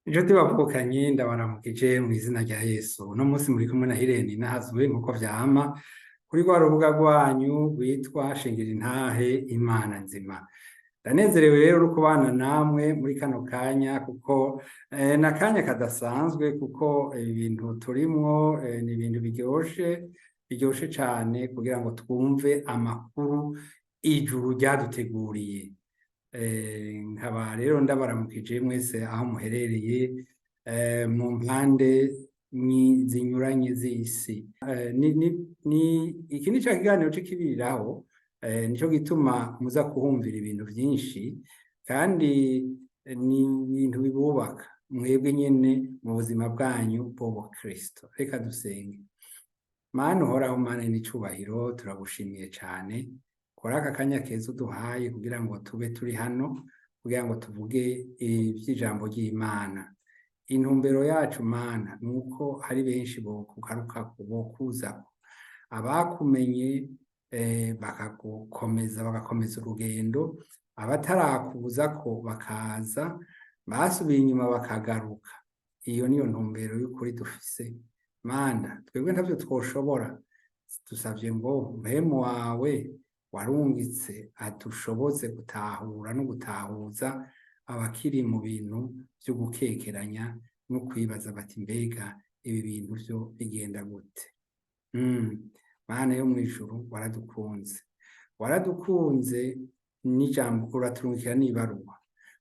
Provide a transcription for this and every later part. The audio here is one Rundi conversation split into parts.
Inshuti bavukanye, ndabaramukije mu izina rya Yesu. Uno munsi muri kumwe na Irene Nahazwe nk'uko vyama kuri rwa rubuga rwanyu rwitwa Shingira Intahe Imana Nzima. Ndanezerewe rero no kubana namwe muri kano kanya kuko ni akanya kadasanzwe, kuko ibintu turimwo ni ibintu biryoshe, biryoshe cane, kugira ngo twumve amakuru ijuru ryaduteguriye. Nkaba rero ndabaramukije mwese aho muherereye mu mpande zinyuranye z'isi. Iki ni ca kiganiro c'ikibiriraho, nico gituma muza kuhumvira ibintu vyinshi, kandi ni ibintu bibubaka mwebwe nyene mu buzima bwanyu bw'ubukristo. Reka dusenge. Mana uhoraho, Mana n'icubahiro, turagushimiye cane kuri aka kanya keza uduhaye kugira ngo tube turi hano, kugira ngo tuvuge ivy'ijambo ry'Imana. Intumbero yacu, Mana, nuko hari benshi bokugarukako, bokuzako, abakumenye bakagukomeza, bagakomeza urugendo, abatarakuzako bakaza, basubiye inyuma bakagaruka. Iyo niyo ntumbero y'ukuri dufise, Mana. Twebwe ntavyo twoshobora. Dusavye ngo Mpwemu wawe warungitse adushoboze gutahura no gutahuza abakiri mu bintu vyo gukekeranya no kwibaza bati: "Mbega ibi bintu vyo bigenda gute?" Mana yo mw'ijuru, waradukunze, waradukunze n'ijambo uraturungikira n'ibaruwa.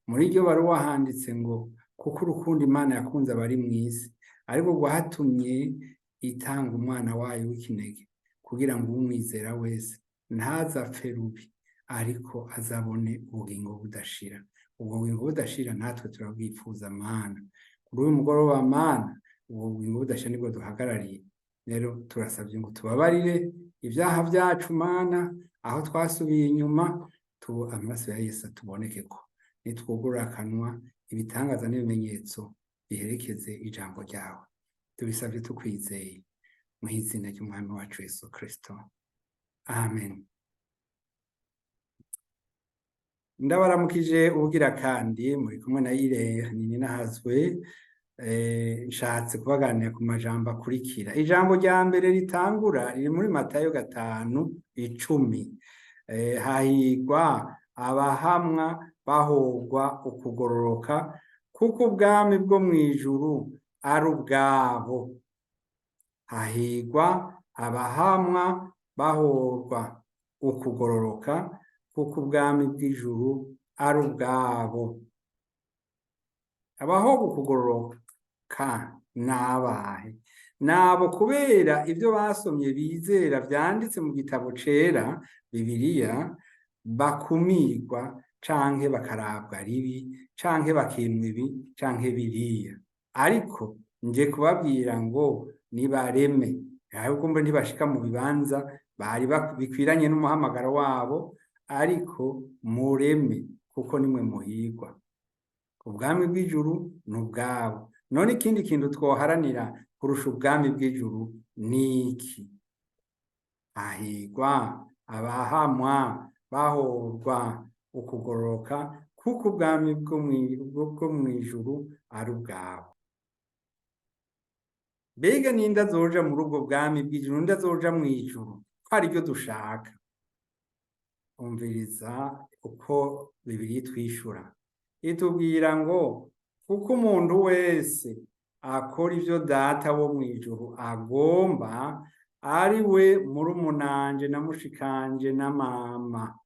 Muri iryo baruwa handitse ngo: "Kuko urukundo Imana yakunze abari mw'isi ariko rwatumye itanga umwana wayo w'ikinege, kugira ngo umwizera wese ntazapfe rubi, ariko azabone ubugingo budashira." Ubwo bugingo budashira natwe turabwifuza, Mana. Kuri uyu mugoroba, Mana, ubwo bugingo budashira nibwo duhagarariye. Rero turasabye ngo tubabarire ibyaha byacu, Mana, aho twasubiye inyuma. Amaraso ya Yesu atuboneke ko nitwugurura akanwa, ibitangaza n'ibimenyetso biherekeze ijambo ryawe. Tubisabye tukwizeye mu izina ry'Umwami wacu Yesu Kristo, amen. Ndabaramukije ubugira kandi, muri kumwe na Irene Ninahazwe. Nshatse kubaganira ku majambo akurikira. Ijambo rya mbere ritangura riri muri Matayo 5:10. Hahigwa abahamwa bahogwa ukugororoka, kuko ubwami bwo mw'ijuru ari ubwabo. Hahigwa abahamwa bahorwa ukugororoka, kuko ubwami bw'ijuru ari ubwabo. Abahogwa ukugororoka n'abahe? Nabo kubera ibyo basomye bizera vyanditse mu gitabo cera Bibiliya, bakumirwa canke bakarabwa ribi canke bakimwa ibi canke biriya. Ariko nje kubabwira ngo nibareme, ahubwo mbe ntibashika mu bibanza bari bikwiranye n'umuhamagaro wabo, ariko mureme, kuko nimwe muhigwa, ubwami bw'ijuru ni ubwabo. None ikindi kintu twoharanira kurusha ubwami bw'ijuru ni iki? Hahigwa abahamwa bahorwa ukugororoka, kuko ubwami bwo mw'ijuru ari ubwabo. Mbega ninde azoja muri ubwo bwami bw'ijuru? Ninde azoja mw'ijuru, ko ariryo dushaka? Umviriza uko Bibiliya itwishura. Itubwira ngo: "Kuko umuntu wese akora ivyo Data wo mw'ijuru agomba, ari we murumunanje na mushikanje na mama."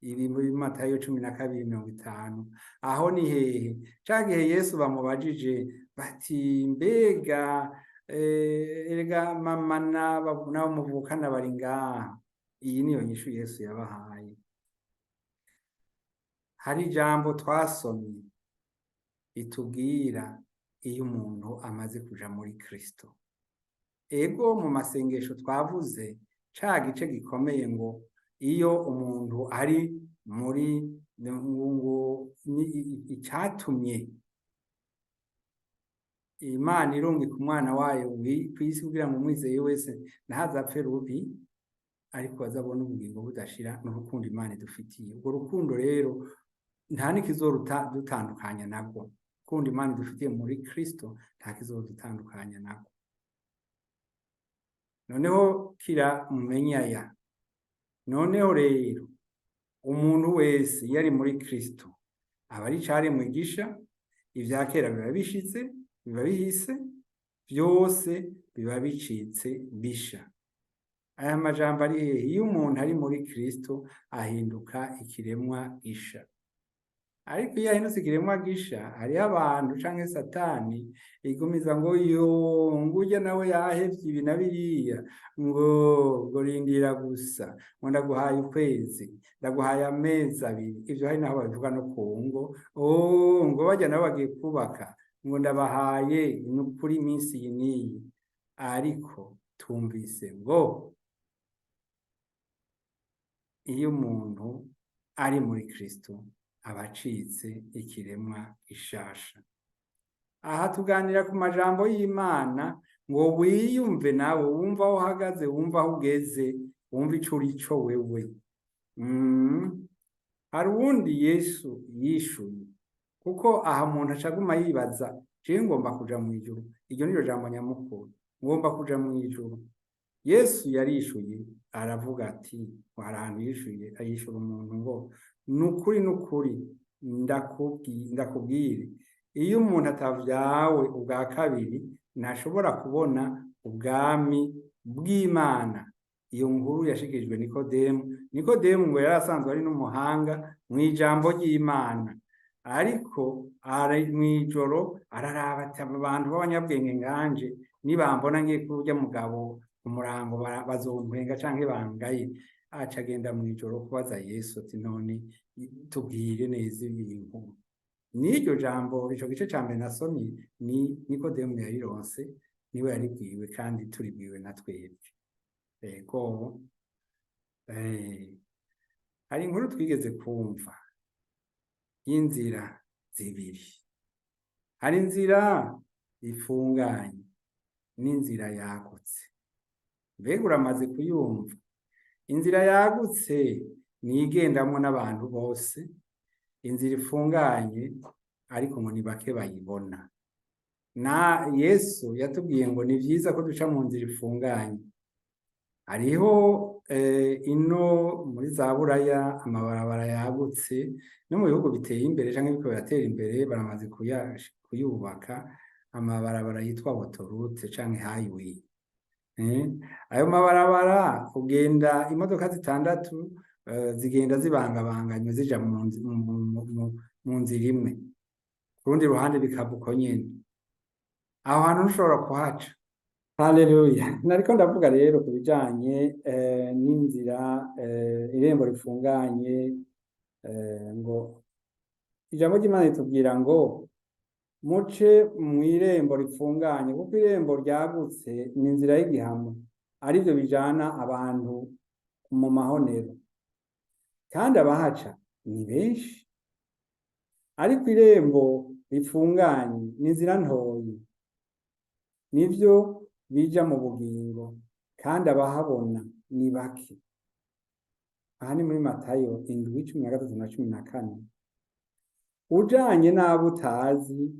Ibi muri Matayo 12:50. Aho ni hehe? Ca gihe Yesu bamubajije bati: "Mbega erega mama n'abo muvukana bari ngaha?" Iyi niyo nyishu Yesu yabahaye. Hari ijambo twasomye ritubwira iyo umuntu amaze kuja muri Kristo. Ego, mu masengesho twavuze ca gice gikomeye ngo iyo umuntu ari muri ngo icatumye Imana irungika umwana wayo kw'isi kugira ngo umwizeye wese ntazapfe rubi, ariko azabone ubugingo budashira, n'urukundo Imana idufitiye. Urwo rukundo rero nta n'ikizoruta dutandukanya nabwo. Urukundo Imana idufitiye muri Kristo nta kizodutandukanya nako. Noneho kira mumenye aya. Noneho rero umuntu wese iyo ari muri Kristo aba ari icaremwe gisha, ivya kera biba bishitse, biba bihise, vyose biba bicitse bisha. Aya majambo ari hehe? Iyo umuntu ari muri Kristo ahinduka ikiremwa gisha. Ariko iyo ahindutse ikiremwa gisha, hariho abantu canke Satani igumiza ngo yo ngurya nawe yahevye ibi na biriya, ngo rindira gusa, ngo ndaguhaye ukwezi, ndaguhaye amezi abiri. Ivyo hari naho babivuga no ku ngo, oh ngo barya nabo bagiye kubaka, ngo ndabahaye ni ukuri iminsi iyi n'iyi. Ariko tumvise ngo iyo umuntu ari muri Kristo aba acitse ikiremwa gishasha. Aha tuganira ku majambo y'Imana ngo wiyumve nawe, wumve aho uhagaze, wumve aho ugeze, wumve ico uri co wewe. Hari uwundi Yesu yishuye, kuko aha umuntu acaguma yibaza, jewe ngomba kuja mw'ijuru, iryo niryo jambo nyamukuru, ngomba kuja mw'ijuru. Yesu yarishuye aravuga ati, hari ahantu yishuye, ayishura umuntu ngo nukuri nukuri ndakubwire, iyo umuntu atavyawe ubwa kabiri ntashobora kubona ubwami bw'Imana. Iyo nkuru yashikirijwe Nikodemu. Nikodemu ngo yari asanzwe ari n'umuhanga mw'ijambo ry'Imana, ariko mw'ijoro araraba ati aba bantu b'abanyabwenge nganje nibambona ngiye kurya mugabo umurango bazontwenga canke bangaye. Aca agenda mw'ijoro kubaza Yesu ati none tubwire neza iyi nkuru. N'iryo jambo, ico gice ca mbere nasomye ni Nikodemu yarironse, niwe yaribwiwe kandi turibwiwe na twebwe. Ego, hari inkuru twigeze kumva y'inzira zibiri. Hari inzira ifunganye n'inzira yagutse. Mbega uramaze kuyumva? Inzira yagutse ni igendamwo n'abantu bose, inzira ifunganye ariko ngo ni bake bayibona. Na Yesu yatubwiye ngo ni vyiza ko duca mu nzira ifunganye. Hariho ino muri za Buraya amabarabara yagutse, no mu bihugu biteye imbere canke biriko biratera imbere baramaze kuyubaka amabarabara yitwa autoroute canke highway. Ayo mabarabara ugenda imodoka zitandatu zigenda zibangabanganywe zija mu nzira imwe, ku rundi ruhande bikaba uko nyene. Aho hantu ntushobora kuhaca. Haleluya. Nariko ndavuga rero ku bijanye n'inzira, irembo rifunganye, ngo ijambo ry'Imana ritubwira ngo muce mw'irembo rifunganye, kuko irembo ryagutse ni inzira y'igihamo, arivyo bijana abantu mu mahonero, kandi abahaca ni benshi. Ariko irembo rifunganye ni inzira ntoyi, nivyo bija mu bugingo, kandi abahabona ni bake. Aha ni muri Matayo 7:13 na 14. Ujanye n'abo utazi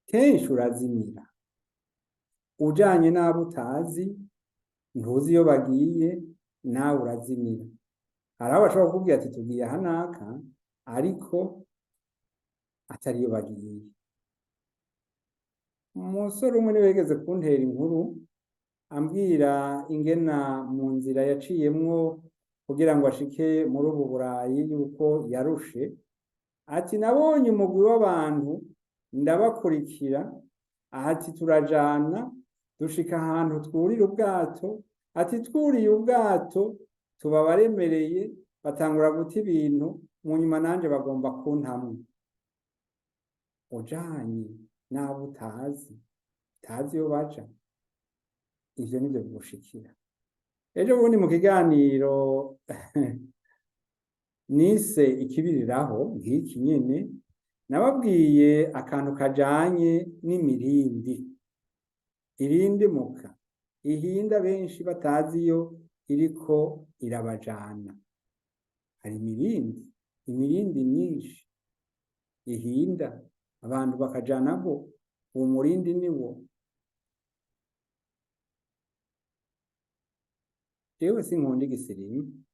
kenshi urazimira. Ujanye n'abo utazi, ntuzi iyo bagiye, nawe urazimira. Hari aho bashobora kukubwira ati tugiye aha n'aka, ariko atari iyo bagiye. Umusore umwe niwe yigeze kuntera inkuru ambwira ingena mu nzira yaciyemwo kugira ngo ashike muri ubu Burayi yuko yarushe. Ati nabonye umugwi w'abantu ndabakurikira, ati turajana dushika ahantu twurira ubwato, ati twuriye ubwato tuba baremereye, batangura guta ibintu, mu nyuma nanje bagomba kuntamwa. Ujanye n'abo utazi, utazi iyo baja, ivyo nivyo bigushikira. Ejo bundi mu kiganiro nise ikibiriraho nk'iki nyene, nababwiye akantu kajanye n'imirindi. Irindi muka ihinda benshi batazi iyo iriko irabajana. Hari imirindi, imirindi myinshi. ihinda, abantu bakajanako, uwo murindi ni wo. Jewe sinkunda igisirimu,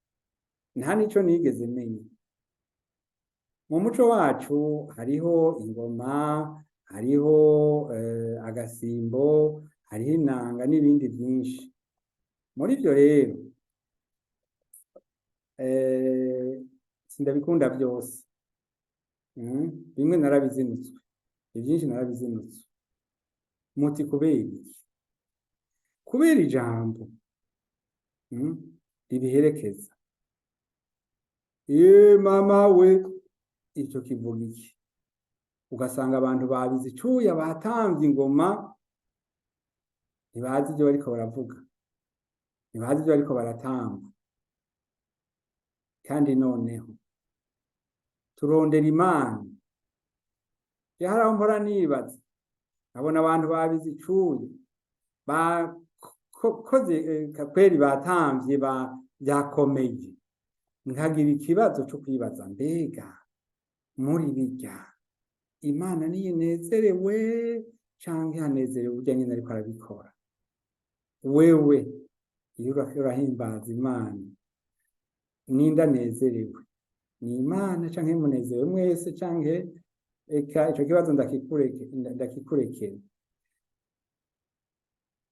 nta nico nigeze menya. Mu muco wacu hariho ingoma, hariho agasimbo, hariho inanga n'ibindi vyinshi. Muri ivyo rero sindabikunda vyose. Bimwe narabizinutswe, ivyinshi narabizinutswe. Muti kubera iki? Kubera ijambo ribiherekeza. Ye mama we, ico kivuga iki? Ugasanga abantu babize icuya, batamvye ingoma, ntibazi ivyo bariko baravuga, ntibazi ivyo bariko baratamba. Kandi noneho turondera Imana. Hari aho mpora nibaza, nkabona abantu babize icuya, bakoze kweri, batamvye, vyakomeye, nkagira ikibazo co kwibaza, mbega muri birya Imana niyo inezerewe canke hanezerewe urya nyene ariko arabikora? Wewe iyo urahimbaza Imana, ninde anezerewe? Ni Imana canke munezerewe mwese? Canke eka ico kibazo ndakikurekera.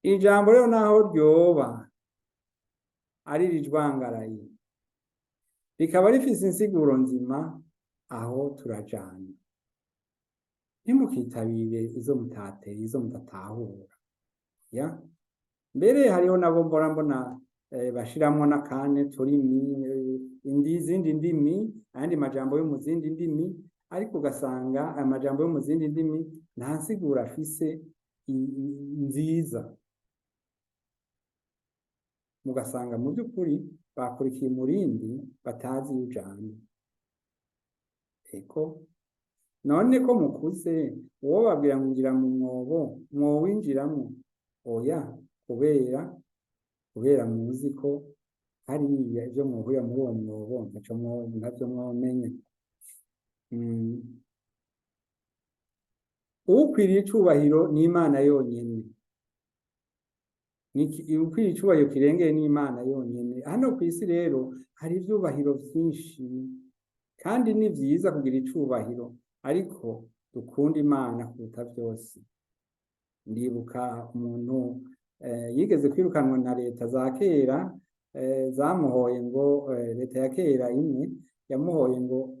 Ijambo rero naho ryoba ari rijwangaraye, rikaba rifise insiguro nzima, aho turajana. Ntimukitabire izo mutateye, izo mudatahura. Ya mbere hariho nabo mbora mbona bashiramwo n'akane turimi, izindi ndimi, ayandi majambo yo mu zindi ndimi, ariko ugasanga aya majambo yo mu zindi ndimi nta nsiguro afise nziza. Mugasanga mu by'ukuri bakurikiye umurindi batazi iyo ujana. Eko none ko mukuze, uwo babwira ngo injira mu mwobo, mwowinjiramwo? Oya, kubera muzi ko hariya ivyo mwohurira muri uwo mwobo ntaco ntavyo mwomenya. Ukwiriye icubahiro ni Imana yonyene. Ukwiriye icubahiro kirengeye ni Imana yonyene. Hano kw'isi rero hari ivyubahiro vyinshi, kandi ni vyiza kugira icubahiro, ariko dukunda Imana kuruta vyose. Ndibuka umuntu yigeze kwirukanwa na leta za kera, zamuhoye ngo leta ya kera imwe yamuhoye ngo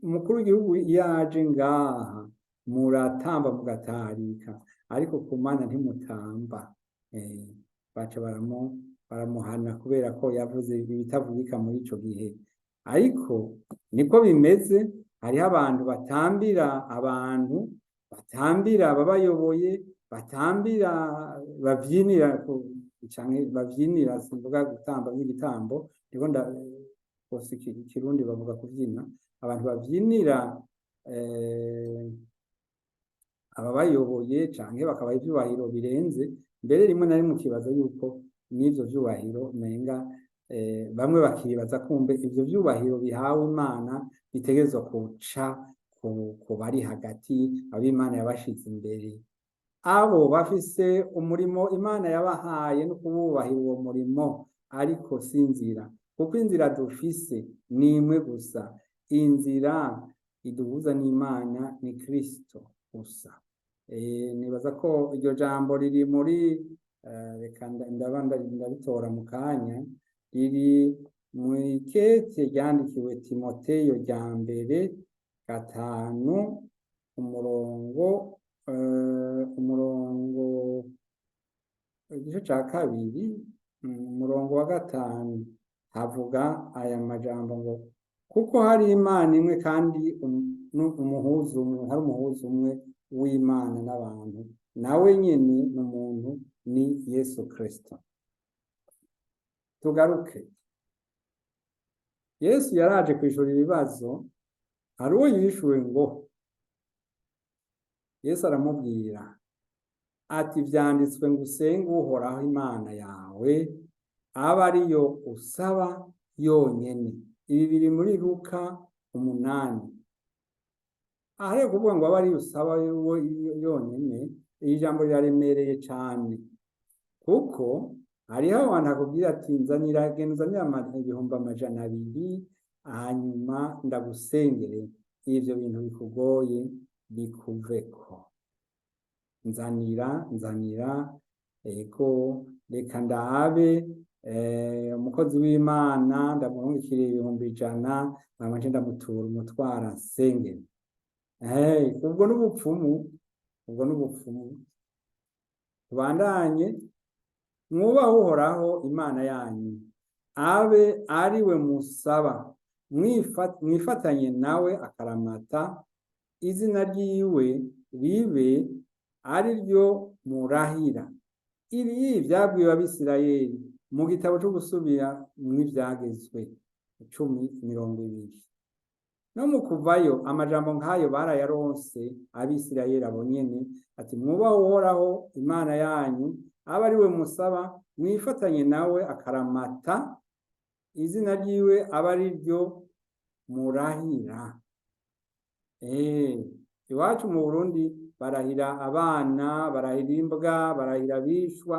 umukuru w'igihugu iyo aje ngaha muratamba mugatarika, ariko ku Mana ntimutamba. Baca baramuhana kubera ko yavuze ibitavugika muri ico gihe. Ariko niko bimeze, hariho abantu batambira abantu, batambira ababayoboye, batambira, bavyinira canke bavyinira, simvuga gutamba nk'igitambo, ndiko nda bose ikirundi bavuga kuvyina, abantu bavyinira ababayoboye canke bakabaha ivyubahiro birenze. Mbere rimwe na rimwe ukibaza yuko n'ivyo vyubahiro menga bamwe bakibaza kumbe ivyo vyubahiro bihawe Imana bitegerezwa kuca ku bari hagati, abo Imana yabashize imbere. Abo bafise umurimo Imana yabahaye no kububahira uwo murimo, ariko si inzira, kuko inzira dufise ni imwe gusa. Inzira iduhuza n'Imana ni Kristo gusa. Nibaza ko iryo jambo riri muri reka ndaba ndabitora mu kanya, riri mu ikete ryandikiwe Timoteyo rya mbere 5, umurongo igice ca 2, umurongo wa 5, havuga aya majambo ngo kuko hari Imana imwe kandi umuhuza umwe, hari umuhuza umwe w'Imana n'abantu, nawe nyene ni umuntu, ni Yesu Kristo. Tugaruke, Yesu yaraje kwishura ibibazo, hari uwo yishuwe ngo Yesu aramubwira ati vyanditswe ngo usenge Uhoraho Imana yawe, abe ariyo usaba yonyene. Ibi biri muri Luka 8. Aha rero kuvuga ngo abe ariyo usaba yonyene, iri jambo riraremereye cane, kuko hariho abantu akubwira ati: "Nzanira, genda uzanire 200,000, hanyuma ndagusengere, ivyo bintu bikugoye bikuveko. Nzanira, nzanira, ego, reka ndabe umukozi w'Imana, ndamurungikire 100,000, hama nce ndamutura umutwara nsengere." Hey, ubwo n'ubupfumu, ubwo n'ubupfumu. Tubandanye. Mwubahe Uhoraho Imana yanyu, abe ari we musaba, mwifatanye nawe akaramata, izina ryiwe ribe ari ryo murahira. Ibi vyabwiwe Abisirayeli mu gitabo co gusubira mw'ivyagezwe 10:20. No mu kuvayo amajambo nk'ayo barayaronse Abisirayeli abo nyene, ati: "Mwubahe Uhoraho Imana yanyu, abe ari we musaba, mwifatanye nawe akaramata, izina ryiwe abe ari ryo murahira." Iwacu mu Burundi barahira abana, barahira imbwa, barahira abishwa.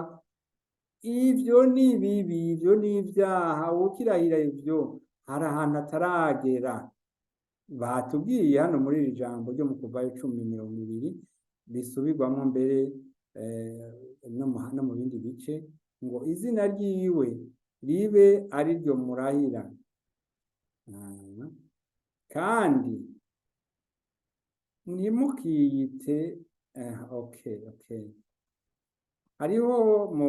Ivyo ni bibi, ivyo ni ivyaha. Uwukirahira ivyo hari ahantu ataragera. Batubwiye hano muri iri jambo ryo mu Kuvayo 10:20, risubirwamwo mbere no mu bindi bice, ngo izina ryiwe ribe ari ryo murahira. Kandi ntimukiyite okay. Hariho mu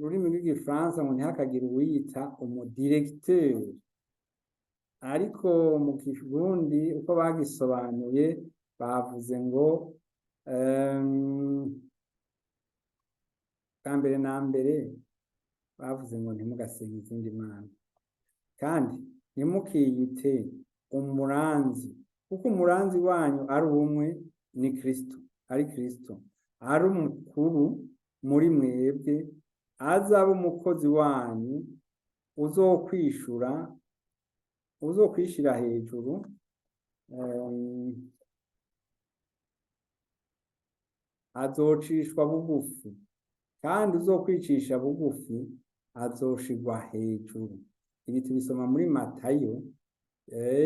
rurimi rw'igifaransa ngo ntihakagire uwiyita umudirecteur, ariko mu Kirundi uko bagisobanuye bavuze ngo bwa mbere na mbere bavuze ngo ntimugasenge izindi mana, kandi ntimukiyite umuranzi, kuko umuranzi wanyu ari umwe, ni Kristo, ari Kristo. Ari umukuru muri mwebwe azaba umukozi wanyu. Uzokwishura, uzokwishira hejuru azocishwa bugufi, kandi uzokwicisha bugufi azoshirwa hejuru. Ibi tubisoma muri Matayo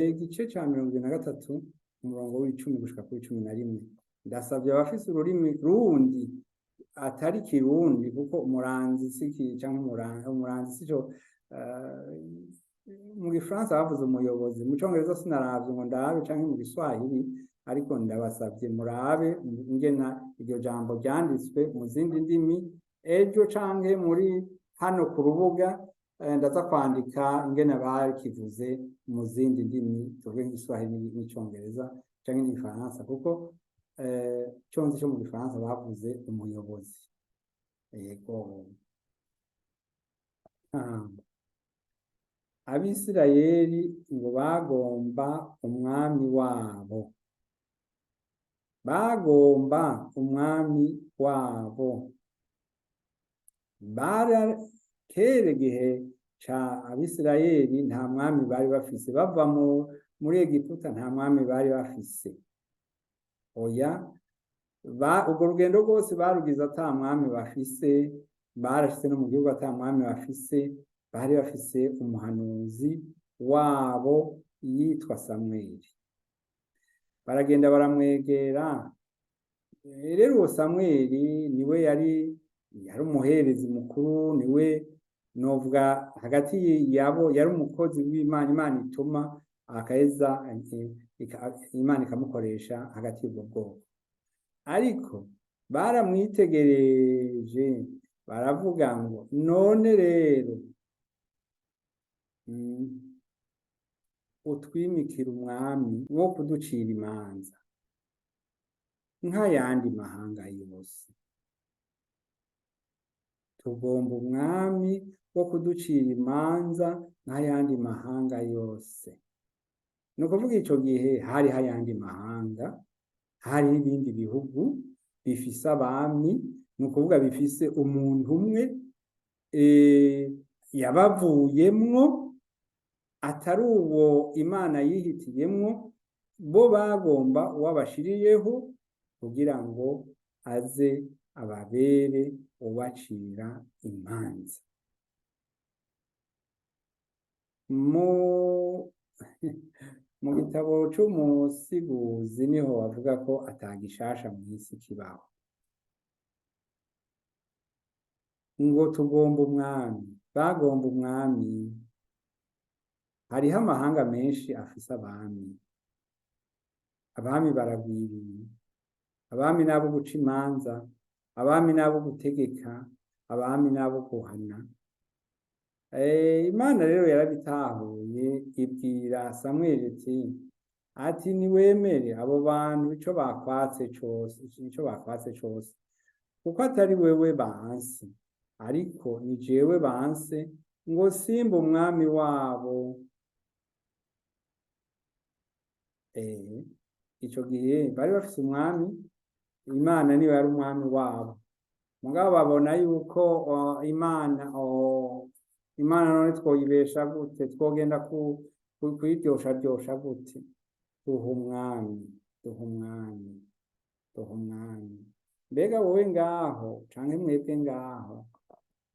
igice ca 23, umurongo w'10 gushika kuri 11. Ndasavye abafise ururimi rundi atari Kirundi, kuko umuranzi si canke umuranzi sico mu Gifaransa bavuze umuyobozi, mu Congereza sinaravye ngo ndabe, canke mu Giswahili, ariko ndabasavye murabe ingena iryo jambo ryanditswe mu zindi ndimi. Ejo canke muri hano ku rubuga ndaza kwandika ingene bakivuze mu zindi ndimi, tuvuge nk'Igiswahili n'Icongereza canke n'Igifaransa, kuko conzi co mu Gifaransa bavuze umuyobozi. Yego. Abisirayeli ngo bagomba umwami wabo, bagomba umwami wabo. Kera igihe ca Abisirayeli nta mwami bari bafise. Bava muri Egiputa nta mwami bari bafise. Oya, urwo rugendo rwose barugize ata mwami bafise. Barashitse no mu gihugu ata mwami bafise. Bari bafise umuhanuzi wabo yitwa Samweli. Baragenda baramwegera. Rero uwo Samweli niwe yari umuherezi mukuru, niwe novuga hagati yabo yari umukozi w'Imana, Imana ituma akaheza Imana ikamukoresha hagati y'ubwo bwoko. Ariko baramwitegereje baravuga ngo: "None rero utwimikira umwami wo kuducira imanza nk'ayandi mahanga yose. Tugomba umwami wo kuducira imanza nk'ayandi mahanga yose." Ni ukuvuga ico gihe hariho ayandi mahanga, hariho ibindi bihugu bifise abami, ni ukuvuga bifise umuntu umwe yabavuyemwo, atari uwo Imana yihitiyemwo. Bo bagomba uwabashiriyeho kugira ngo aze ababere ubacira imanza. Mu gitabo c'umusiguzi niho bavuga ko atagishasha mw'isi kibaho. Ngo tugomba umwami, bagomba umwami. Hariho amahanga menshi afise abami. Abami baragwiriye. Abami n'abo guca imanza, abami n'abo gutegeka, abami n'abo guhana. Imana rero yarabitahuye, ibwira Samweli ati niwemere abo bantu ico bakwatse cose, ico bakwatse cose, kuko atari wewe banse, ariko ni jewe banse, ngo simba umwami wabo. Ico gihe bari bafise umwami, Imana niwe yari umwami wabo. Mugabo babona yuko Imana none twoyibesha gute, twogenda kuyiryosharyosha gute? Duha umwami, duha umwami, duha umwami. Mbega wowe ngaho canke mwebwe ngaho,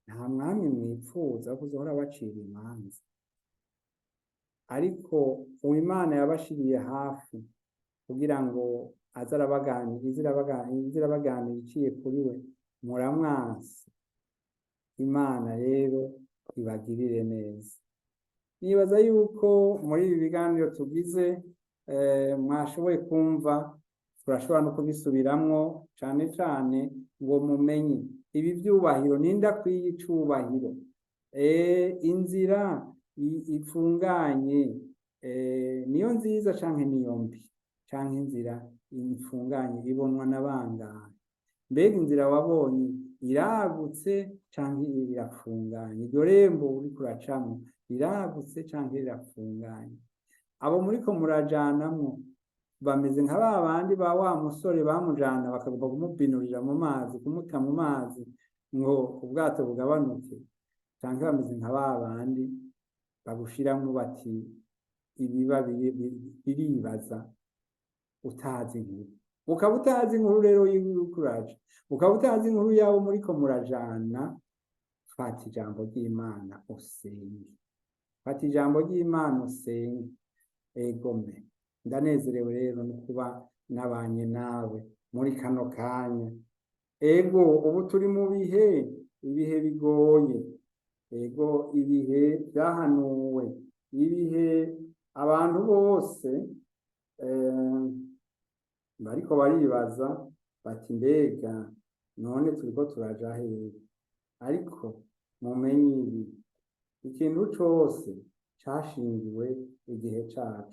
nta mwami mwipfuza wo kuzohora bacira imanza? Ariko uwo Imana yabashiriye hafi kugira ngo aze arabaganira, ize irabaganira iciye kuri we, muramwanse. Imana rero ibagirire neza. Nibaza yuko muri ibi biganiro tugize, mwashoboye kumva, turashobora no kubisubiramwo cane cane ngo mumenye ibi vyubahiro, ninde akwiye icubahiro, inzira ifunganye, niyo nziza canke niyo mbi, canke inzira ifunganye ibonwa na bangahe? Mbega inzira wabonye iragutse canke irafunganye? Iryo rembo uriko uracamwo riragutse canke rirafunganye? Abo muriko murajanamwo bameze nka ba bandi ba wa musore bamujana bakagomba kumubinurira mu mazi, kumuta mu mazi ngo ubwato bugabanuke, canke bameze nka ba bandi bagushiramwo bati ibiba biribaza utazi inkuru. Ukaba utazi inkuru rero y'uko uraja, ukaba utazi inkuru yabo muriko murajana, fata ijambo ry'Imana usenge, fata ijambo ry'Imana usenge. Egome, ndanezerewe rero no kuba nabanye nawe muri kano kanya. Ego, ubu turi mu bihe, ibihe bigoye. Ego, ibihe vyahanuwe, ibihe abantu bose bariko baribaza bati mbega none turiko turaja hehe? Ariko mumenye ibi, ikintu cose cashingiwe igihe caco,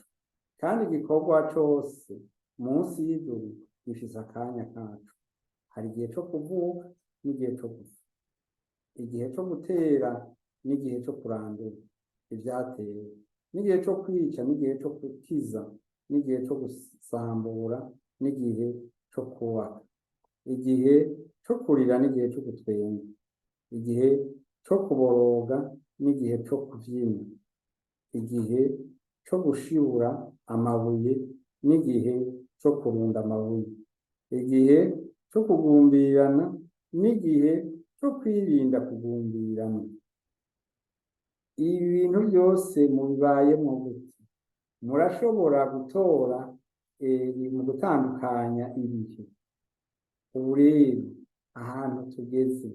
kandi igikorwa cose munsi y'ijuru gifise akanya kaco. Hari igihe co kuvuka n'igihe co gupfa, igihe co gutera n'igihe co kurandura ivyatewe, n'igihe co kwica n'igihe co gukiza, n'igihe co gusambura n'igihe co kubaka, igihe co kurira n'igihe co gutwenga, igihe co kuboroga n'igihe co kuvyina, igihe co gushibura amabuye n'igihe co kurunda amabuye, igihe co kugumbirana n'igihe co kwirinda kugumbirana. Ibi bintu byose mubibayemwo gute? Murashobora gutora mu gutandukanya ibihe. Ubu rero ahantu tugeze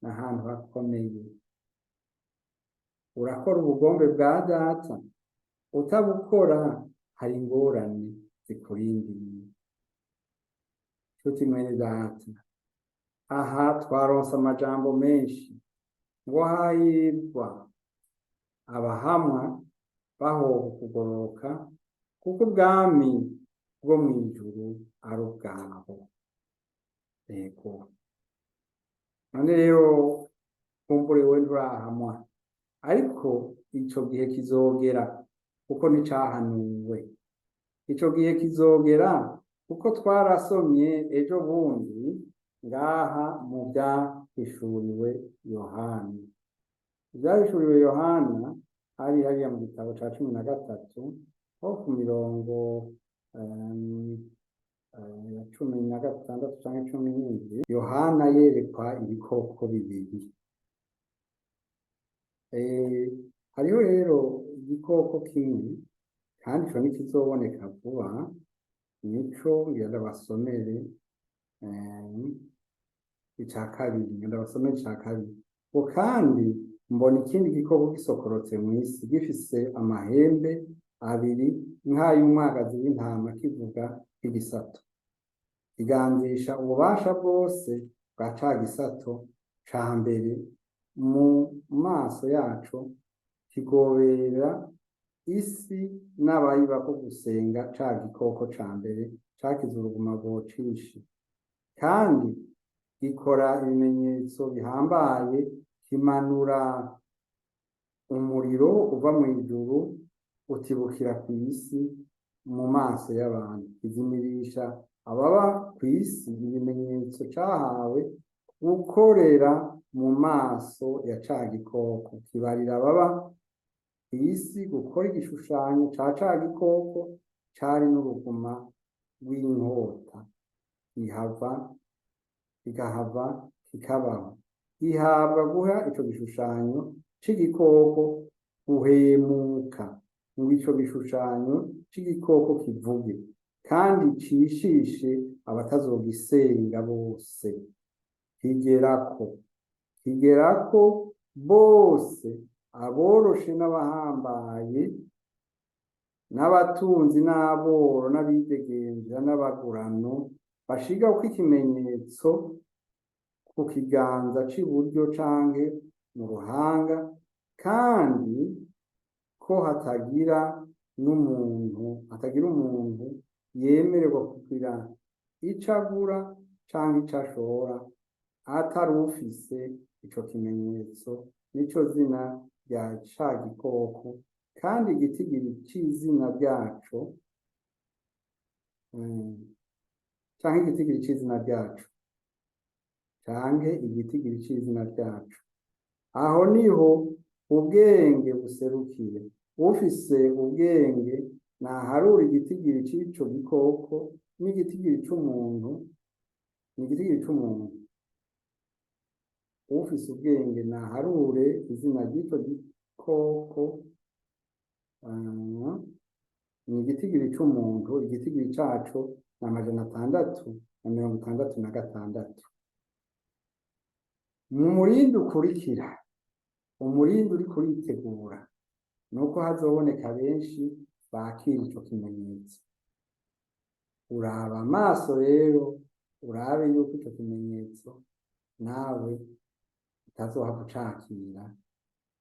ni ahantu hakomeye. Urakora ubugombe bwa data, utabukora hari ingorane zikurindiriye. Nshuti mwene data, aha twaronse amajambo menshi ngo hahirwa abahamwa bahoba kugororoka, kuko ubwami bwo mw'ijuru ari ubwabo. Yego, none rero kumbure wewe nturahamwa, ariko ico gihe kizogera, kuko nticahanuwe. Ico gihe kizogera, kuko twarasomye ejo bundi ngaha mu vyahishuriwe Yohana. Ivyahishuriwe Yohana hari hariya mu gitabo ca 13, ho ku mirongo ya 16 canke 17, Yohana yerekwa ibikoko bibiri. Hariho rero igikoko kimwe, kandi ico ntikizoboneka vuba, nico ngira ndabasomere ica kabiri, ngira ndabasomere ica kabiri. Ngo kandi mbona ikindi gikoko gisokorotse mw'isi, gifise amahembe abiri nk'ay'umwagazi w'intama, kivuga nk'igisato, kiganzisha ububasha bwose bwa ca gisato ca mbere mu maso yaco, kigobera isi n'abayibako gusenga ca gikoko ca mbere cakize uruguma rwocishe. Kandi gikora ibimenyetso bihambaye, kimanura umuriro uva mw'ijuru utibukira kw'isi mu maso y'abantu, kizimirisha ababa kw'isi ibimenyetso cahawe gukorera mu maso ya ca gikoko, kibarira ababa kw'isi gukora igishushanyo ca ca gikoko cari n'uruguma rw'inkota, kikahava kikabaho. Gihabwa guha ico gishushanyo c'igikoko guhemuka, ngo ico gishushanyo c'igikoko kivuge kandi cishishe abatazogisenga bose. Kigerako bose, aboroshe n'abahambaye, n'abatunzi n'aboro, n'abidegemvya n'abagurano, bashigako ikimenyetso ku kiganza c'iburyo canke mu ruhanga, kandi ko hatagira n'umuntu, hatagira umuntu yemererwa kugira ico agura canke ico ashora atari ufise ico kimenyetso, nico zina rya ca gikoko kandi igitigiri c'izina ryaco, canke igitigiri c'izina ryaco, canke igitigiri c'izina ryaco. Aho niho ubwenge buserukira. Ufise ubwenge naharura igitigiri c'ico gikoko n'igitigiri c'umuntu, n'igitigiri c'umuntu. Ufise ubwenge naharure izina ry'ico gikoko, ni igitigiri c'umuntu, igitigiri caco ni 666. Mu murindi ukurikira, umurindi uriko uritegura, nuko hazoboneka benshi bakira ico kimenyetso. Uraba amaso rero, urabe yuko ico kimenyetso nawe utazohava ucakira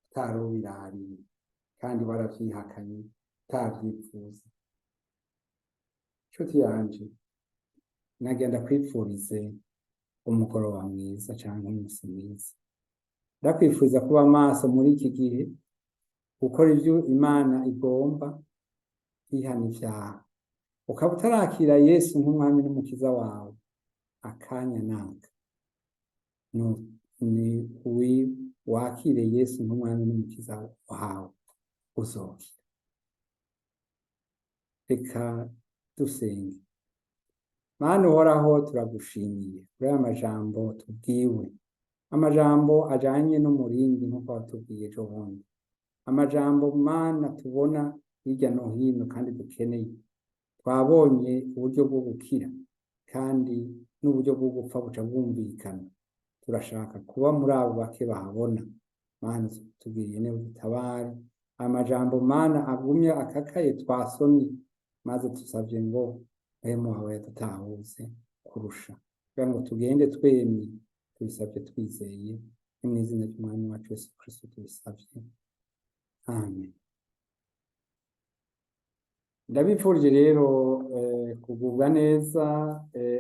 utarubirariye kandi waravyihakanye utavyipfuza. Nshuti yanje, nagenda kwipfurize umugoroba mwiza canke umunsi mwiza. Ndakwifuriza kuba maso muri iki gihe, gukora ivyo Imana igomba, kwihana ivyaha. Ukaba utarakira Yesu nk'umwami n'umukiza wawe, akanya naka ni wakire Yesu nk'umwami n'umukiza wawe, uzokira. Reka dusenge. Mana uhoraho, turagushimiye kuri aya majambo tubwiwe, amajambo ajanye n'umurindi nk'uko watubwiye ejo bundi, amajambo Mana tubona hirya no hino kandi dukeneye. Twabonye uburyo bwo gukira kandi n'uburyo bwo gupfa buca bwumvikana. Turashaka kuba muri abo bake bahabona. Mana, tubwiriye neza, udutabare. Amajambo Mana agumye akakaye twasomye, maze tusavye ngo mpwemu wawe yadutahuze kurusha, kugira ngo tugende twemye. Tubisabye twizeye, ni mu izina ry'Umwami wacu Yesu Kristo tubisabye, amen. Ndabifurije rero kugubwa neza.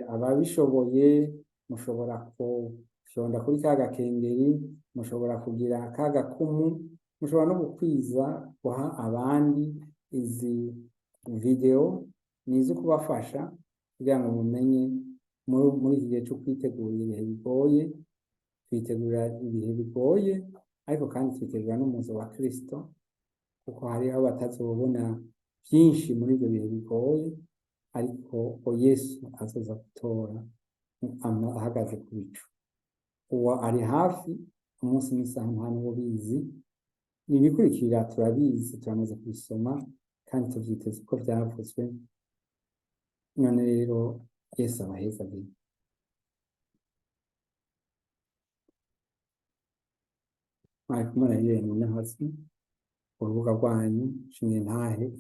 Ababishoboye mushobora gufyonda kuri ka gakengeri, mushobora kugira ka gakumu, mushobora no gukwiza guha abandi izi video, ni izo kubafasha kugira ngo mumenye muri iki gihe cyo kwitegura ibihe bigoye. Twitegura ibihe bigoye, ariko kandi twitegura n'umuzo wa Kristo, kuko hariho abatazobona byinshi muri ibyo bihe bigoye. Ariko Yesu azoza gutora ahagaze ku bicu. Uwo ari hafi, umunsi n'isaha nta n'uwubizi. Ibikurikira turabizi, turamaze kubisoma kandi tuvyiteze uko vyavuzwe. None rero Yesu abahezagire. Mwari kumwe na Irene Munyahazwi, urubuga rwanyu Nshinge Ntahe.